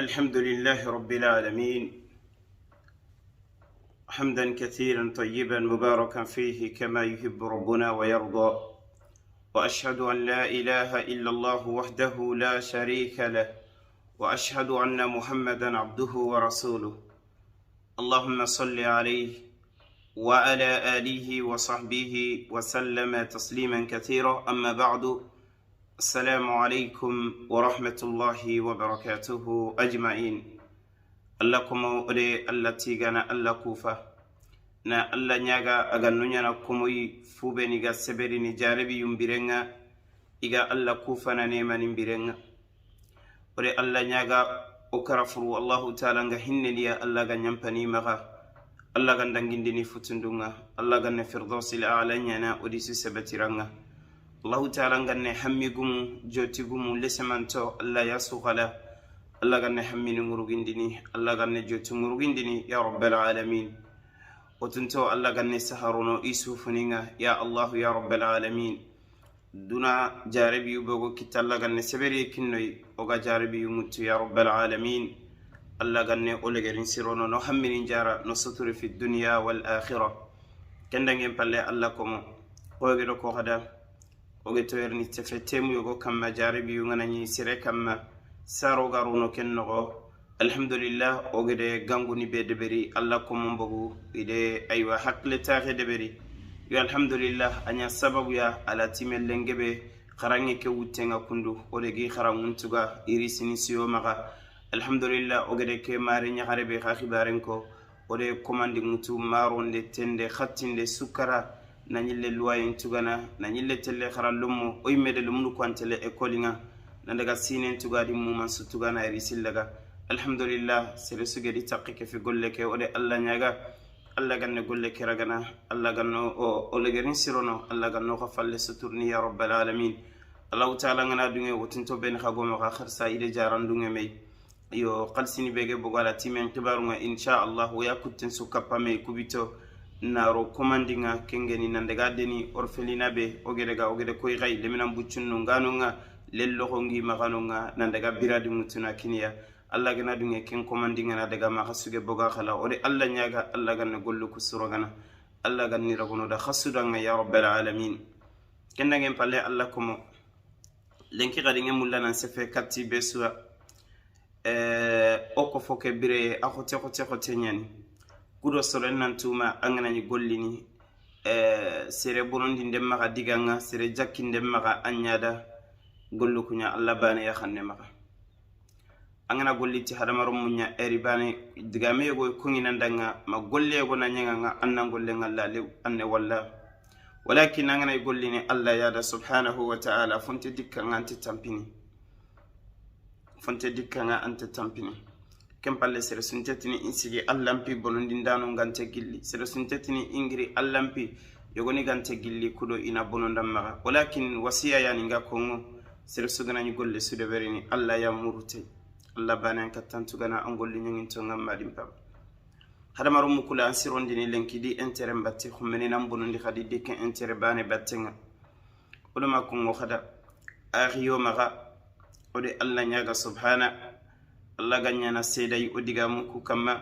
الحمد لله رب العالمين، حمدا كثيرا طيبا مباركا فيه كما يحب ربنا ويرضى، واشهد ان لا اله الا الله وحده لا شريك له، واشهد ان محمدا عبده ورسوله. اللهم صل عليه وعلى اله وصحبه وسلم تسليما كثيرا. اما بعد، السلام عليكم ورحمة الله وبركاته أجمعين. الله كما أولي الله تيغانا الله كوفا na Allah ñaga aga noñana komoyi fubeni ga seberini jarebi yumbirenga iga Allah kufana nemanin birenga ore Allah ñaga o karafuru. Allahu taala nga hinneniya, Allah ga ñampani maxa, Allah ga dangindini futundunga, Allah ganne firdausil ala ñana odi su sebetiranga. Allahu taala ganne hammi gumu joti gumu lesemanto, Allah ya sugala, Allah ganne hammini ngurugindini, Allah ganne joti ngurugindini ya rabbal alamin. Otunto Allah ganne saharono isufuninga ya Allahu ya rabbal alamin. Duna jarebiyu bogo kitta, Allah ganne seberi kinnoy oga jarebiyu muttu ya rabbal alamin. Allah ganne o legerin sirono no hamminin jara no suturi fi dunya wal akhirah. Kendangen palle Allah komo ogedo ko hada oge toyerni tefe temu yogo kamma jarebiyu nganañi sire kamma saro garuno ken nogo. Alhamdulillah, ogede ganguni be deberi Allah komo mbogu ide aywa hakkile taxe deberi yo. Alhamdulillah, aña sababu ya ala timellengebe xarange ke wuttenga kundu ode gi xaranguntuga iri sini siyo maxa. Alhamdulillah, ogede ke mare ñaxare be xa xibaren ko ode commande ŋutu maronde tende xattinde sukara nañille luwayen tugana nañille telle xara lommo o yimmede lomunu ko antele école ŋa nandaga sinen tugadi muman su tugana iri sillaga. Alhamdulillah, sere sugedi taqi ke fi golle ke ode Allah ñaga, Allah ganne golle keragana, Allah ganno o legerin sirono, Allah ganno xa falle suturni ya rabbal alamin. Allahu taala ngana dunge wotinto ben xa goma xa xarsa ide jarandunge mey yo xalsini bege bogo ala timen xibarunga inchallah woya kutten su kappa mey kubito naro commandinga kengeni nandaga deni orphelina be ogedega ogede koy xay leminan buccunnu nganonga lelloxongi maxanonga nandaga biradi mutuna kiniya. Allah gana dunge ken commandinga na daga maxa suge boga xala ode Allah ñaga, Allah ganna gollu ku surogana, Allah ganni ragono da xasudanga ya rabbal alamin. Kendangen palle Allah komo lenki xadinge mullanan sefe katti be suwa o ko foke bire a xote xote xote ñani kudo soren nantuma an ganañi gollini sere bonondi nden maxa diganga sere jakki nden maxa an ñada gollu kuña Allah bane ya xanne maxa an gana golliti hadamaro muña eri bane digame yogo konginandanga ma golle yogo na ñaganga an nan golle ngalla lew anne walla, walakin an gana gollini Allah yada subhanahu wa ta'ala fonte dikkanga ante tampini, fonte dikkanga ante tampini. Ken palle sere suntetini in sigi Allahnpi bonondindano gante gilli sere suntetini ingiri Allahnpi yogoni gante gilli kudo ina bonondan maxa. Walakin wasiya yani nga kongo sere suganañi golle sudeberini Allah ya murute, Allah bane an kattantugana an golli ñoginto ngam madin paba hadamaro mukula an sirondini lenki di intérêt batte xummeni nan bonondi xadi di ken intérêt bane battenga odoma kongo xada axiyo maxa ode Allah ñaga subhana. Allah ga ñana seedayi o digamu ku kamma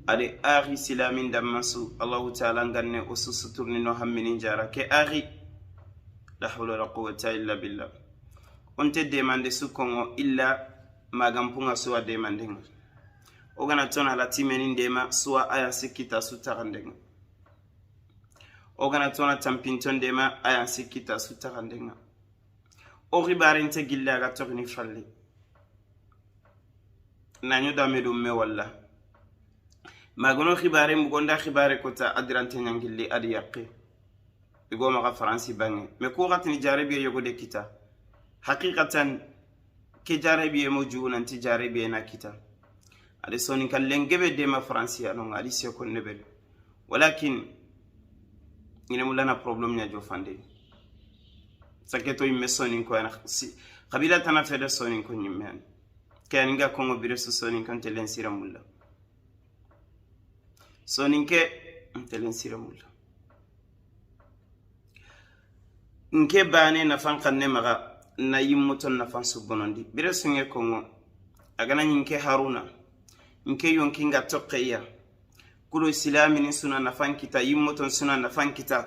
ade axi silamin damma su. Allahu taala ganne o su suturni no hamminin jara ke axi la hawla wala quwwata illa billah. Onte demande su kongo illa magampunga suwa demandenga o gana tona ala timenin dema suwa aya sikkita su taxandenga o gana tona tampinton dema aya sikkita su taxandenga o xibarinte gille aga toxini falle naño dame ɗum me walla magono xibare mugonda xibare kota adirante ñangilli adi yaqi igo maxa faransi bange mais ku xatini jarebiye yogo de kita haqiqatan ke jarebiye mo jugu nanti jarebiye na kita adi soni kan lengebe dema faransi anonga adi seko nebel. Walakin ine mulana problème nya jofande saketo yimme sonin ko ana kabila tana fede sonin ko nyimme an keaninga kongo bire su sonin kan telen sira mulla soninke telen sira mulla nke bane nafan kanne maga na yimmuton nafan su bonondi bire sunge kongo. Agana ñinke Haruna nke yonkinga toqeya kulo silamini suna nafan kita yimmoton suna nafan kita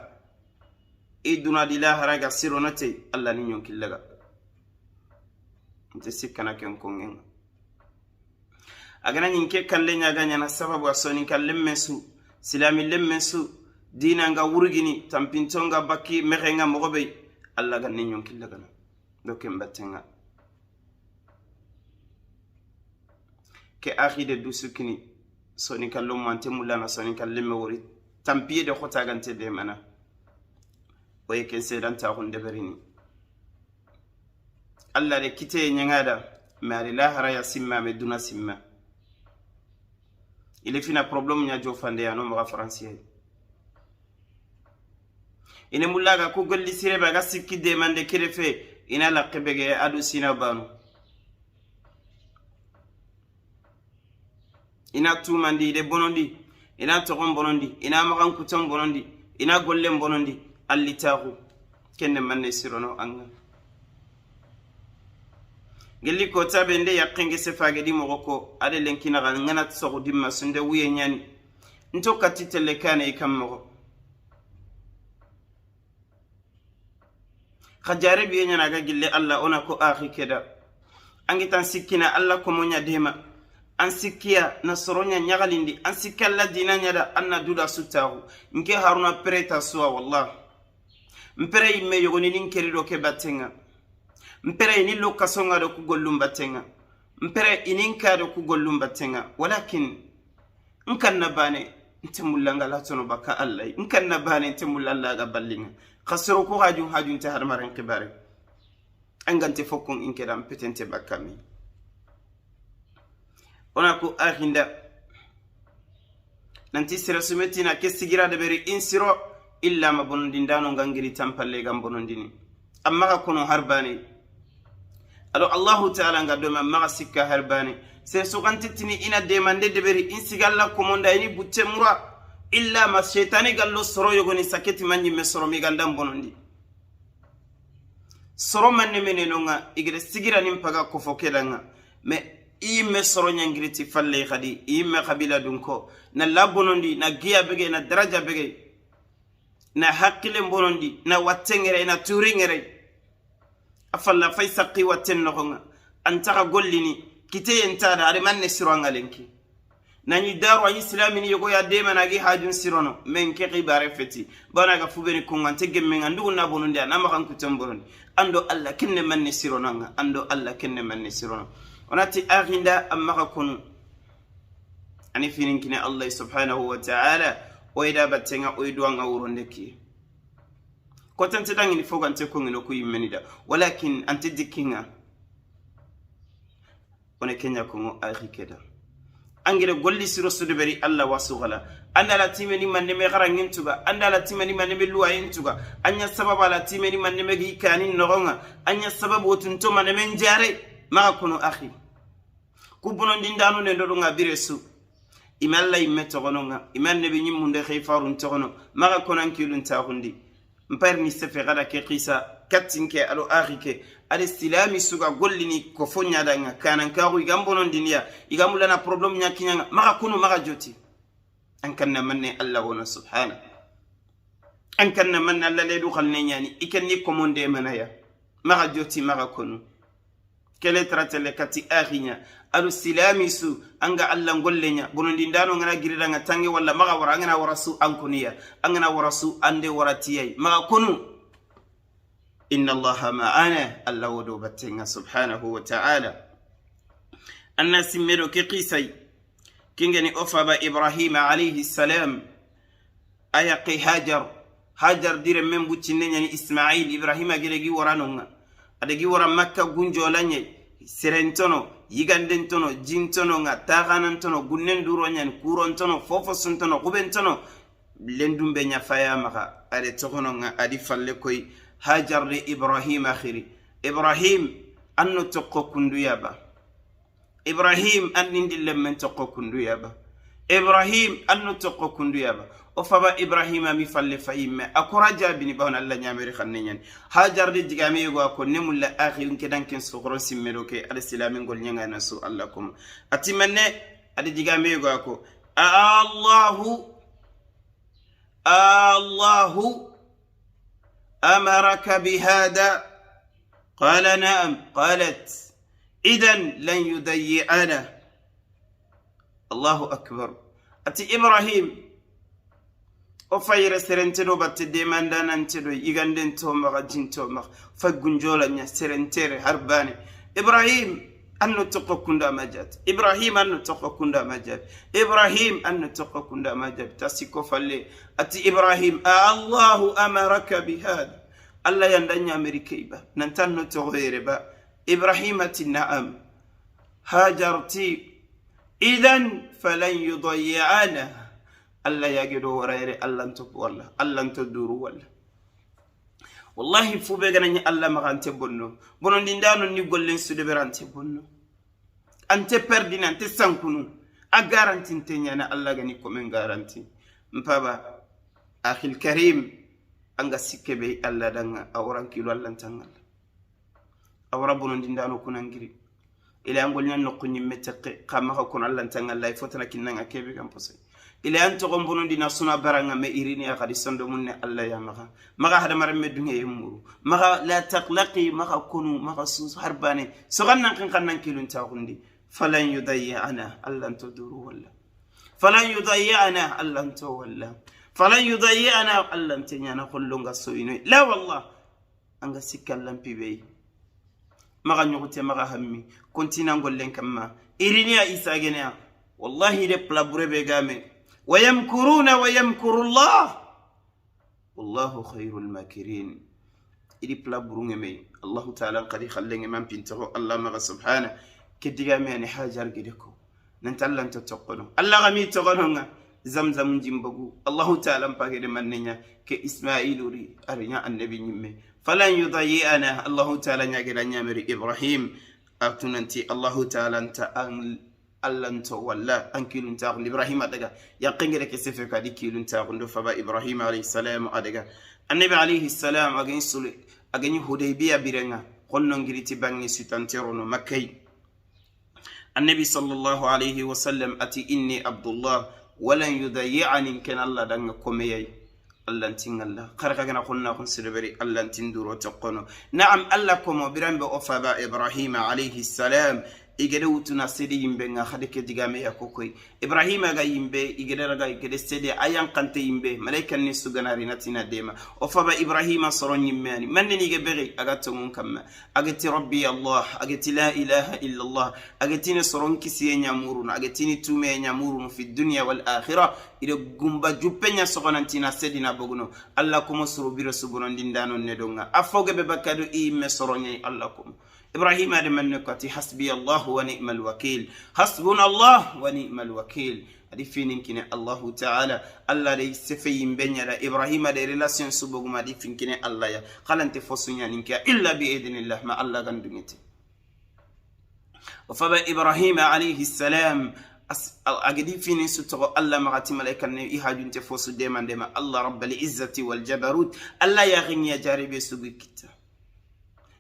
i duna di laharaga sironote Allah ni yonkillaga nte sikkana ken kongenga. Agana ñinke kalle ñaga ñana sababu a sonin ka lemmen su silami lemmen su dinanga wurgini tampintonga bakki mexenga moxoɓey Allah ga ni yonkillagana do ken battenga ke axide dusukini soni kallo ante mullana soni kallemme wori tampiye de xotagante de mana oye ken sedantaxun deberini Allah de kiteye ñangada mais ari laharaya simma me duna simma ile fina problème ña jofande ano maxa français ine mullaga ku golli sirebe aga sikki demande kere fe ina laqe bege adu sina banu ina tumandi ide bonondi ina togon bonondi ina maxan kuton bonondi ina gollen bonondi allitaxu kenne manne sirono anga gelli kotabe nde yaqenge sefage di moxo ko ade lenkinaxa ngana soxu dimma sunde wuye ñani nto katti telle kane i kam moxo xa jarebiye ñanaga gille Allah ona ko axi keda angitan sikkina Allah komoña dema an sikkiya na soroña ñaxalindi an sikki Allah dina ñada an na duda suttaxu nke Haruna pereta suwa wallah mpere yimme yogoninin kerido ke battenga mpere ini lo kasonga do ku gollum battenga mpere inin ka do ku gollum battenga walakin nkan na bane nte mullanga la tono baka Allah nkan na bane nte mullalla ga ballinga khasiro ko hajun hajun ta har maren kibare angante fokkon inkedam petente bakkami ona ko ahinda nanti sira sumetina ke sigira de beri insiro illa ma bonondindano ngangiri tampalle gam bonondini amma ka kono harbani alo Allahu ta'ala nga do ma sikka harbani se sugantitini ina demande de beri insigalla komonda ini butte mura illa ma shaytani gallo soro yogoni saketi manyi me soro mi gandam bonondi soro manne menenonga igere sigira nim paga ko fokelanga me imme soro nyangiriti falle khadi imme kabila dunko na labonondi na giya bege na daraja bege na hakkile bonondi na wattengere na turingere afalla fay saqi watten noxonga antaxa gollini kite yentada ade manne siroanga lenki nañi daru añi silamini yogoya demanagi hajun sirono men ke xibare feti banaga fubeni kunga ante gemmenga nduguna bonondi a namaxan kuten bonondi ando Allah kenne manne sironanga ando Allah kenne manne sirono onati axinda a maxa konu ani fininkine Allah subhanahu wa ta'ala oyda battenga oyduwanga wuronde ki kotante dangini fogante kongino ku yimmenida walakin ante dikkinga one kenya kongo axi keda angere golli siro suduberi Allah wasugala anda la timeni manne me garangintuga anda la timeni manne me luwayintuga anya sababa la timeni manne me gikani nogonga anya sababu otunto manne me njare maxa kono axi ku bonondindanu ne ndodonga biresu imalla imme togononga iman nebi ñimmunde xeyfarun togono maxa konan kilun taxundi mpayirni sefe xada ke xisa kattinke alo axi ke ade silami suga gollini kofo ñadanga kanankaxu igam bonondiniya iga mulana problème ña kiñanga maxa kono maxa joti an kanna manne Allah wona subhana an kanna manne Allah ledu xalne ñani i kenni komonde manaya maxa joti maxa kono kele tratele kati axiña ado silami su anga Allah ngollenya bonondindano ngana giriranga tange walla maxa wara angana wara su ankoniya angana wara su ande waratiyay maxa konu inna Allaha ma'ana Allah wodo battenga subhanahu wa ta'ala anna simmedo ke qisay kingeni ofaba Ibrahima alayhi salam ayaqi Hajar Hajar dire men buccinne ñani Ismail Ibrahima geregi waranonga adegi wara Makka gunjolanye serentono yigandentono jintono nga taxanantono gunnen duroñan kurontono fofosuntono xubentono lendumbe ña faya maxa ade toxononga adi falle koy Hajar de Ibrahima xiri Ibrahim anno toqo kunduyaba Ibrahim annindi lemmen toqo kunduyaba Ibrahim anno tokko kunduyaba o faba Ibrahima mi falle fayimme a kora jabini bawna Allah ñameri xanne ñani Hajar de digame yogo a ko nemulla axirun ke danken soxoron simmeɗo ke aɗa silamingol ñangana su Allah koma ati manne aɗa digame yogo a ko Allahu Allahu amaraka bihada qala na'am qalat idan lan yudayi'ana. Allahu akbar. Ati Ibrahim o fayre serenteɗo batte demandananteɗo yiganden tomaxa jintomaxa fa gunjola ña serentere har bane. Ibrahim anno toqo kunda ma jaabi. Ibrahim anno toqo kunda ma jaabi. Ibrahim anno toqo kunda ma jaabi. Ta sikko falle ati Ibrahim a Allahu amaraka bihada Allah yanda ñameri keyba nantanno toxoyere ba. Ibrahim ati na'am. Hajar ti idan falan yudayi'ana Allah yagedo warayre Allah nto walla Allah nto duru walla. Wallahi fube ganani Allah maxa ante bonno bonondindano ni gollen sudeɓere ante bonno ante perdine ante sankunu a garanti nte ñana Allah gani komen garanti mpaba akhil karim anga sikke ɓe Allah danga a waran kilo Allah ntangalla a wara bonondindano kunangiri ila angol ñan nokku ñimme tekke xa maxa kono Allah ntangalla i fotana kinnanga keɓe kam posay ila an togon bonondina suna baranga me irini a xadi sondo mun ne Allah ya maxa maxa hadamaren me dunge ye muru maxa la taqlaqi maxa konu maxa sus har bane soxan nan xen xan nan kilun taxundi falan yudayi'ana Allah nto duru walla falan yudayi'ana Allah nto walla falan yudayi'ana Allah nte ñana xollonga soyinoy la wallah anga sikkallan pibey maxa ñoxute maxa hammi kontinangollen kamma irini a isa genea wallahi de plabure be game ويمكرون ويمكر الله والله خير الماكرين. إدي بلا مي الله تعالى قد خلينا من بنته الله مغ سبحانه كدي يعني حاجر قدكو ننتعلم تتقنو الله غمي تقنونا زمزم جنبغو الله تعالى باغي مننا كإسماعيل ري أرنا النبي نمي فلن يضيئنا الله تعالى نيغي نيامري إبراهيم أتننتي الله تعالى أنت Allah nto walla an kilun taxundi Ibrahima daga yaqengere ke sefe ka di kilun taxundo faba Ibrahima alayhi salam adaga annabi alayhi salam agani sulu agani Hudaybiya birenga xonnongiriti bangi sutanterono makkay annabi sallallahu alayhi wa sallam ati inni Abdullah walan yudayi'ani ken Allah danga komeyay Allah ntingalla xarka gana xonna xon sedeberi Allah ntinduro toqono na'am Allah komo birambe o faba Ibrahima alayhi salam igede wutuna sedi yimbe nga xade ke digame ya kokoy Ibrahima ga yimbe igede raga igede sedi ayan kante yimbe malaika ni suganari natina dema o faba Ibrahima soron yimme ani manni ni ge aga tongun kamma agati rabbi Allah agati la ilaha illa Allah agati ni soron kisiye nyamurun agati ni tume nyamurun fi dunya wal akhirah ide gumba juppenya sogonantina sedi na boguno Allah komo suru biro subunon dindano nedonga afoge be bakadu imme soronye Allah komo إبراهيم هذا من نكتي حسبي الله ونعم الوكيل حسبنا الله ونعم الوكيل هذه فين كنا الله تعالى الله لي سفين بيننا إبراهيم هذا ريلاسيون سبوغ ما دي فين كنا الله يا خل أنت فصنيا نك إلا بإذن الله ما الله غندمتي وفبا إبراهيم عليه السلام أجدي فين سترى الله مراتي ملائكة إيها جنت فوس ديما ديما الله رب العزة والجبروت الله يغني جارب سبوكت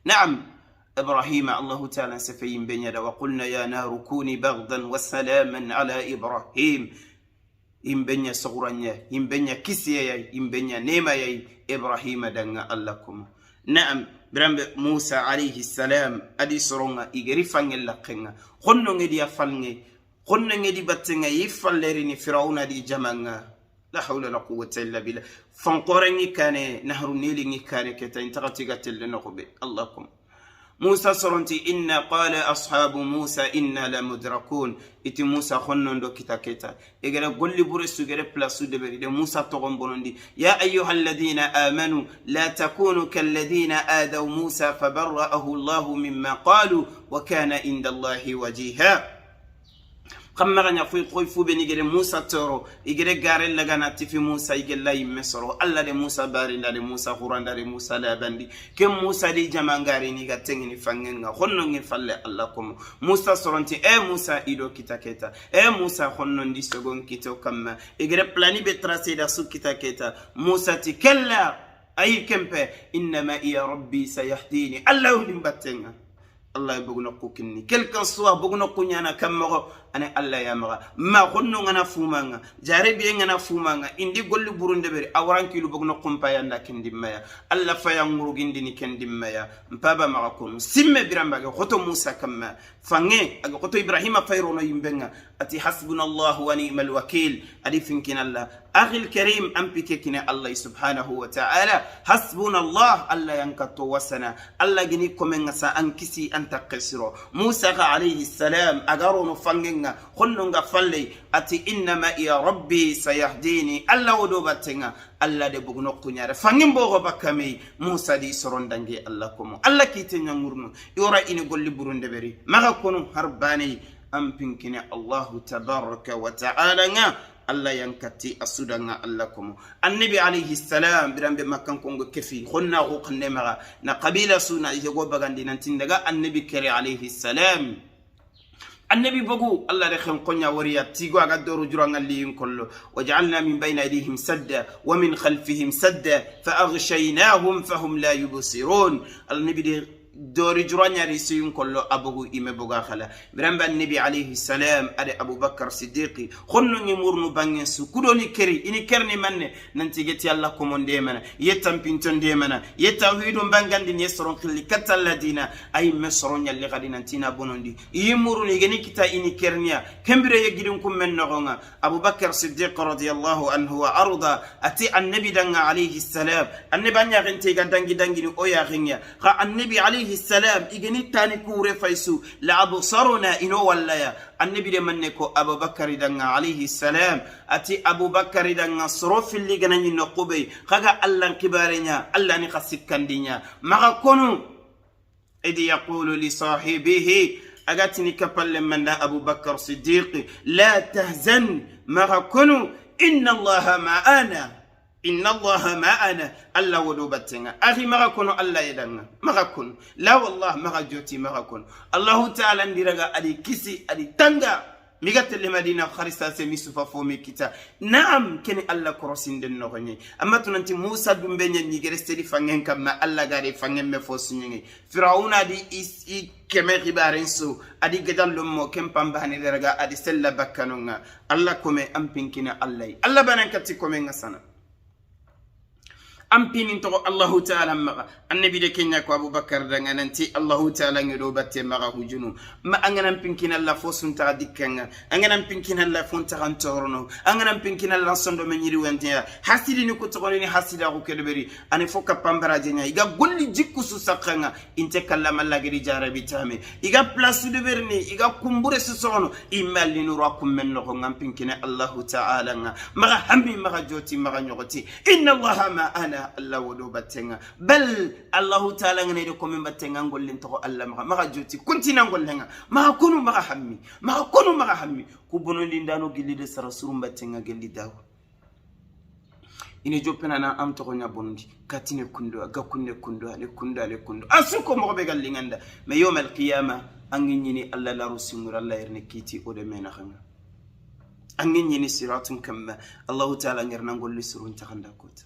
نعم إبراهيم الله تعالى سفين بن يدا وقلنا يا نار كوني بغدا وسلاما على إبراهيم إن بنيا صغرانيا إن بنيا كسيا إن بنيا نيما إبراهيم دنا اللكم نعم برام موسى عليه السلام أدي سرونga igeri fangel laqenga khonno ngedi afalnge khonno ngedi battenga yifallerini firauna di jamanga la hawla wala quwwata illa billah fanqorengi kane nahru nilingi kane keta intaqatiga telleno khobe allakum موسى سرنتي إن قال أصحاب موسى إنا لمدركون إتي موسى خنن دو كتا كتا إغرا قل برسو إغرا بلاسو دبري دي موسى تغن بلندي يا أيها الذين آمنوا لا تكونوا كالذين آذوا موسى فبرأه الله مما قالوا وكان عند الله وجيها Xammaxaña foy xoy fubeni gede Musa toro igede gare lagana tifi Musa igella yimme soro Alla de Musa barinda de Musa xuranda de Musa labandi ke Musa di jamangarini ga tengini fangenga xonnongi falle Alla komo Musa soronti e Musa ido kita keta e Musa xonnondi sogon kito kamma igede plani be tracé da su kita keta Musa ti kella ay kempe innama iya rabbi sayahdini Allahu dimbattenga Allah bugno kukinni quel qu'en soit bugno kunyana kammo ana Allah ya maga ma khonno ngana fumanga jare bi ngana fumanga indi golli burunde beri awran kilu bugno kumpaya nda kendimaya Allah faya ngurugindi ni kendimaya mpaba maga kono simme biramba ga khoto Musa kamma fange aga khoto Ibrahima fayrono yimbenga ati hasbunallahu wa ni'mal wakil adi finkin Allah أخي الكريم أمبك كنا الله سبحانه وتعالى حسبنا الله الله ينكتو وسنا الله جني كمن سا أنكسي أنت قصرو موسى عليه السلام أجرون فنجنا خنونغا فلي أتي إنما يا ربي سيهديني الله ودوبتنا الله دي بغنو كنيار فنجن بوغو بكامي موسى دي سرندنجي الله كمو الله كيتن ينغرنو يورا إني قولي بروندبري مغا كونو هرباني أمبكنا الله تبارك وتعالى Allah yankati asudanga Allah komo annabi alayhi salam birambe makkan kongo kefi khonna ko khne maga na qabila suna yego bagandi nantin daga annabi kere alayhi salam annabi bogu Allah de khen konya wariya tigo aga doru juranga liyin kollo waj'alna min bayna aydihim sadda wa min khalfihim sadda fa aghshaynahum fahum la yubsirun annabi de dori juranya risiyun kollo abugu ime boga khala biramba annabi alayhi salam ade Abubakar Siddiqi khonno ngi murnu bangen su kudoni keri ini kerni manne nanti geti Allah komonde mana yetam pintonde mana yetawhidum bangandi ni soron khilli katalladina ay me soron yalle gadi nantina bonondi yimuruni geni kita ini kerniya kembire yegidun kum men nogonga Abubakar Siddiq radiyallahu anhu wa arda ati annabi danga alayhi salam annabi anya gente ga dangi dangi ni oya ginya kha annabi alayhi السلام إجني تاني كورة فيسو لأبصرنا إنو ولا يا النبي لمن أبو بكر دنا عليه السلام أتي أبو بكر دنا صرف اللي جنني نقبي خجا الله كبارنا الله نخسك كندينا ما كونوا إذ يقول لصاحبه أجتني كبل من أبو بكر صديق لا تهزن ما كونوا إن الله معنا إن الله معنا الله ودوبتنا أخي ما كن الله يدنا ما كن لا والله ما جوتي ما كن الله تعالى نديرغا أدي كيسي أدي تانغا ميغات المدينة خريسا سمي سوفا فومي كيتا نعم كن الله كروسين دن نغني أما تنتي موسى دمبني نيجرستري فانين كما الله غاري فانين مفوسيني فرعون أدي إس كما غبارنسو أدي جدال لمو كم بامباني درغا أدي سلا بكانونا الله كومي أمبينكنا الله الله بانكتي كومي نسانا ampinin to Allahu ta'ala maga annabi de kenya ko Abubakar danga nanti Allahu ta'ala ngido batte maga hujunu ma angana pinkina la fosun ta dikanga angana pinkina la fonta kan torno angana pinkina la sondo men yiri wentiya hasidi ni ko to ni hasida ko kedberi ani foka pambara jenya iga golli jikku su sakanga inte kallama la gedi jarabi tame iga place de berni iga kumbure su sono imalli nuru akum men no ngam pinkina Allahu ta'ala nga maga hammi maga joti maga nyogoti inna Allaha ma ana Allah wodo battenga bal Allahu ta'ala ngene de komin battenga ngollin to Allah maga maga joti kuntina ngollenga maga kunu maga hammi maga kunu maga hammi ku bonondi ndano gilli de sara surum battenga gelli dawo ine jopena na am to nya bonondi katine kundo ga kunne kundo ale kundo ale kundo asuko mo be galli nganda me yawm al qiyamah angin Allah la rusimur Allah irne kiti o de mena khanga angin nyini siratun kamma Allahu ta'ala ngirna ngolli surun takhanda kota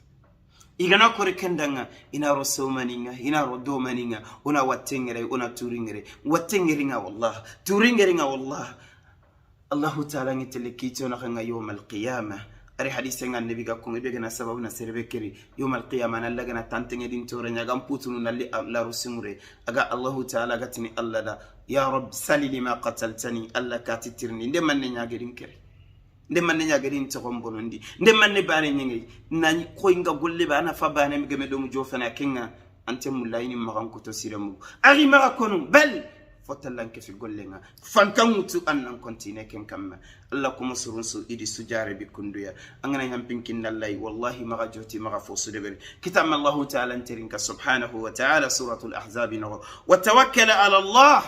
igana kore kendanga ina ro somaninga ina ro domaninga una wattengere una turingere wattengeringa wallah turingeringa wallah Allahu ta'ala ngitele kiti ona khanga yawm al qiyamah ari hadise nga nabi ga ko be gana sababu na serbe keri yawm al qiyamah na lagana tantenge din tore nya gam putunu nalli la rusimure aga Allahu ta'ala gatini Allah da ya rab sali lima qataltani Allah katitirni ndem man nya gerin keri ndem man nya gerin to gombonondi ndem man ne bare nyingi nani koinga golle ba ana fa bane mi game do mu jofana kinga ante mulayni magan ko to siremu ari mara konu bal fotallanke fi gollenga fankangutu annan kontine ken kamma Allah kuma surun su idi sujare bi kunduya angana nyampinkin lallai wallahi maga joti maga fosu debere kitam Allah ta'ala anterinka subhanahu wa ta'ala suratul ahzab no wa tawakkal ala Allah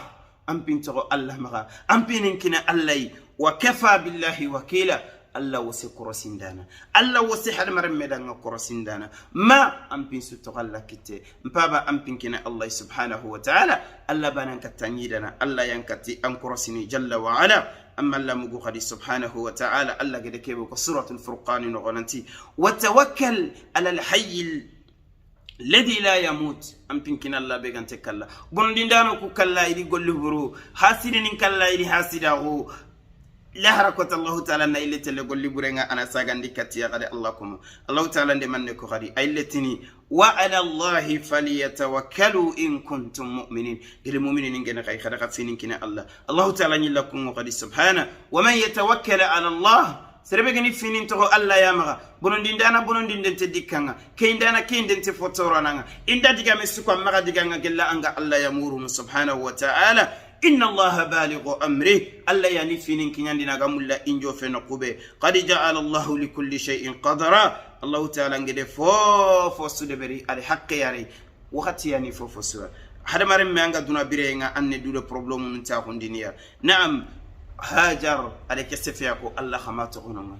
An pin togo Allah maga an pinin kina Allah wa kafa billahi wakila. Allah wose korosindana, Allah wose hadmar medanga korosindana ma an pin su togo Allah kitte mpaba an pin kina Allah subhanahu wa ta'ala. Allah banan katanyidana Allah yankati an korosini jalla wa ala. أما الله مقو سبحانه وتعالى الله قد كيبوك سورة الفرقان نغننتي وتوكل على الحي الذي لا يموت. أم بينكنا الله بيغان تكلا بندندانو كلا إلي قل له برو حاسدين كلا إلي حاسده لا حركة الله تعالى نا إلي تلي قل لي برينا أنا ساغان دي كتيا غدي الله كم الله تعالى دي من نكو غدي أيلتني وعلى الله فليتوكلوا إن كنتم مؤمنين. المؤمنين إن كان خير خير فينين كنا الله الله تعالى نلكم غدي سبحانه ومن يتوكل على الله سربغني فينين تو الله يا مغا بونندين دانا بونندين دنت ديكanga كيندانا كيندن تفوتورانanga inda diga mesuko maga diganga gella anga الله يمور سبحانه وتعالى. إن الله بالغ أمره الله يعني فينين كنيان دينا غمولا إنجو فنقوبة قد جعل الله لكل شيء قدرا. الله تعالى نجد فو سودبري على حق ياري وقت يعني فو سوا هذا ما رمي أنك دونا بيرينا أن دولة problem نتاعهم دنيا. نعم هاجر على كسفياكو الله خما تغنم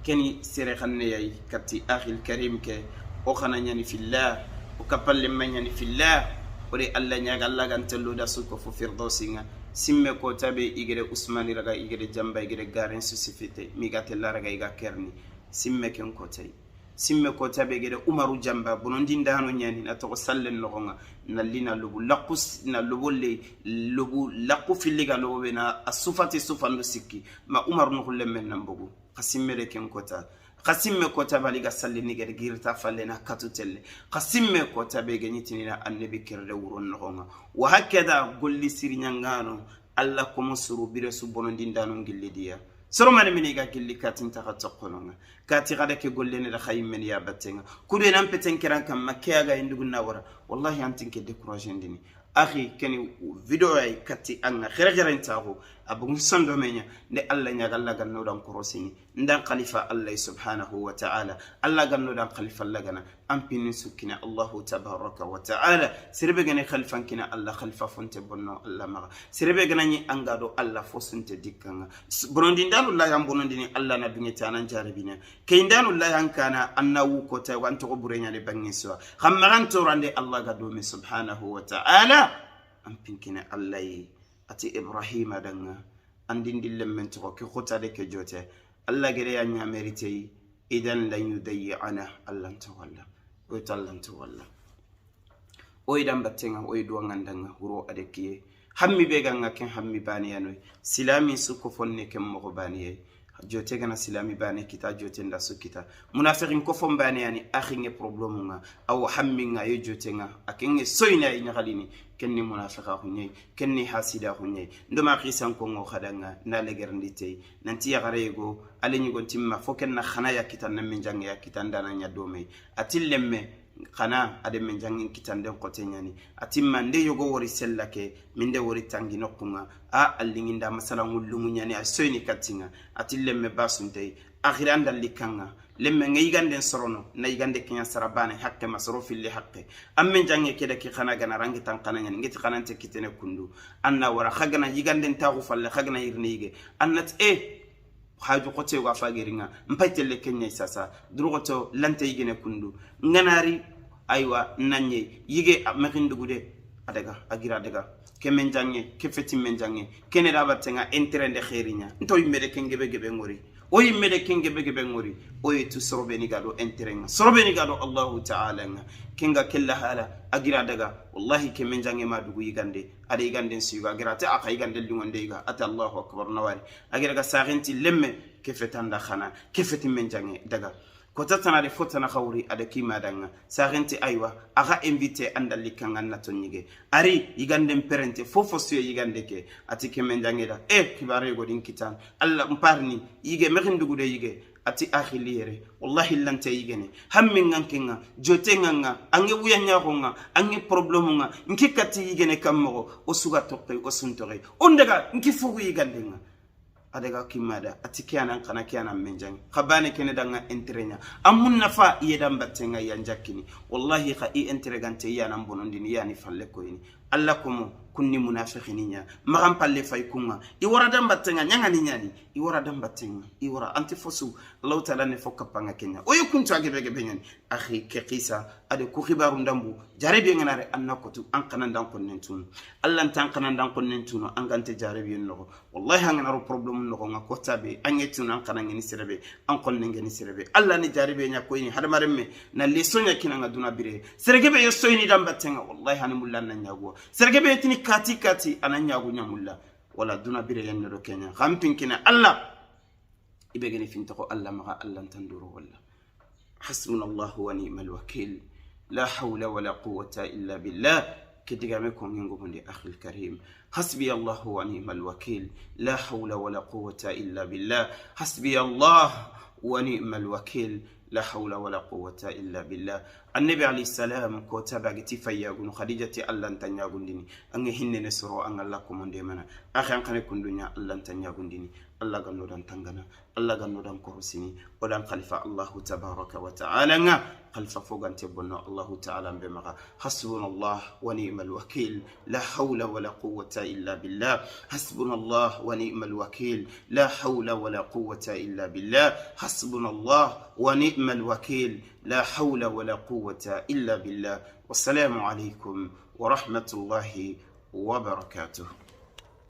كني سيرخني كتي أخي الكريم كي أخنا يعني في الله وكبل من يعني في الله ore Allah nyaga Allah gantello da suko fo firdausinga simme ko tabe igere Usmani raga igere jamba igere garen su sifite migate la raga iga kerni simme ken ko tay simme ko tabe igere Umaru jamba bonondinda hano nyani na to sallen nogonga nallina lubu laqus na lubulle lubu laqu filliga lobe na asufati sufando sikki ma Umaru no lemme nambugu khasimme de ken kota khasimme kota baliga salli nigere girta falle na katutelle khasimme kota be genyitinina annabi kirde wuron nogonga wa hakada golli sirinyangano alla ko musuru bire su bonondindano ngillidiya soromane miniga gilli katin taxa toqononga kati xada ke gollene da xayimmen ya battenga kude nan peten kiran kam makkeyaga indugunna wara wallahi antin ke décourager ndini akhi keni video ay kati anga xere xeren taxu abugun sondo menya ne alla nyaga alla ganno dan korosini ndan khalifa Allah subhanahu wa ta'ala alla ganno dan khalifa alla gana ampinin sukina Allah tabaraka wa ta'ala sirbe gane khalifan kina alla khalifa fonte bonno alla maga sirbe gane ni anga do alla fosunte dikkanga bonondi ndalu la yam bonondini alla na dungeta anan jarabina ke ndalu la yankana annawu ko tay wanto ko burenya le bangiswa khammaran torande alla ga do mi subhanahu wa ta'ala ampin kina alla yi ati Ibrahima danga andindi lemmen to ke khota de ke jote alla gere ya nyamerite idan lan yudayyana alla tawalla o tallan tawalla o idan battenga o iduwangandanga wuro adekiye hammi be ganga ken hammi bani yanoy silami su ko fonne ken mo bani jote gana silami bani kita jote nda su kita munafiqin ko fon bani yani akhinge problem nga aw hammi nga yo jote nga akenge soyna ina khalini kenni munafiqa hunye kenni hasida hunye ndoma khisan ko ngo khadanga na legerndi tey nanti ya garego ale nyugo timma fo kenna khana ya kitan na min jange ya kitan dana nya dome atillemme khana ade min jangin kitan den kote nyani atimma nde yogo wori sellake min de wori tangi nokkunga a allinginda masala ngullumu nyani a soyni katinga atillemme basunte akhiranda likanga lemme ngayigande sorono na yigande kenya sarabane hakke masoro filli hakke ammen jange kede ki khana gana rangi tan khana nyani ngeti khanante kitene kundu anna wara khagana yigande taxu falle khagana yirne yige annat e haju qote wa fagiringa mpaytelle kenya sasa durugoto lante yigene kundu nganari aywa nanye yige mekindugude adaga agira daga kemen jange kefeti men jange kene rabatenga entrende khairinya nto yimmede kengebe gebe ngori o yimmede kengebe gebe ngori o yetu sorobeni gado entrenga sorobeni gado Allahu ta'ala nga kenga kella hala agira daga wallahi kemen jange madugu yigande ada yigande siyuga agira ta aka yigande lungonde yiga ata Allahu akbar nawari agira ga saxenti lemme kefetanda khana kefeti men jange daga kota tana de fotana khawri ada kima danga saxenti aywa aga invité andalli kanga na tonyige ari yigande perente fofo suye yigande ke ati kemen jange da e kibare godin kitan alla mparni yige mexindugude yige ati akhiliyere wallahi lante yigene hammi ngankenga jote nganga ange wuya nyaxonga ange problème nga nki kati yigene kammoxo o suga toqe o suntoxe o ndaga nki fogu yigandenga adaga kimada ati kiana kana kiana menjang khabane kene danga entrenya amun nafa yedam battenga yanjakini wallahi kha i entregante yana bonondini yani falle koyini alla komo Kunni munafiqini nya magan palle fay kunga i wara dan battenga nyanga ni nyani i wara dan battenga i wara anti fosu. Allah ta'ala ne fokka panga kenya o yekuntu agebe gebe nyani. Akhi, ke qisa ade ku khibaru ndambu jarabi nganare anna kotu an kanan dan konnen tun Allah tan kanan dan konnen tun an gante jarabi no. Wallahi an ngaro problem no nga kota be an yetun an kanan ngeni serebe an konnen ngeni serebe. Allah ni jarabi nya ko ni hada maremme na lesonya kinanga duna bire serege be yosoyni dan battenga. Wallahi hani mulla na nyago serege be tini kati kati anan nyago nyamulla wala duna bire yanne do kenya khampin kina Allah ibe gani finta ko Allah maga Allah tanduro. Wala hasbuna Allah wa ni'mal wakil, la hawla wala quwwata illa billah. Kidigame ko ngengo bonde. Akhi alkarim, hasbi Allah wa ni'mal wakil, la hawla wala quwwata illa billah. Hasbi Allah wa ni'mal wakil, la hawla wala quwwata illa billah. Annabi alayhi salam ko tabagiti fayagun Khadijati Allah tanyagundini ange hinne ne soro an Allah ko monde mana. Akhi, an kane kundunya Allah tanyagundini. Allah ganno dan tangana, Allah ganno dan korosini odan khalifa Allah tabaraka wa ta'ala nga khalifa fogante bonno Allah ta'ala be maga. Hasbunallah wa ni'mal wakil, la hawla wala quwwata illa billah. Hasbunallah wa ni'mal wakil, la hawla wala quwwata illa billah. Hasbunallah wa ni'mal wakil, la hawla wala quwwata illa billah. Wassalamu alaykum wa rahmatullahi wa barakatuh.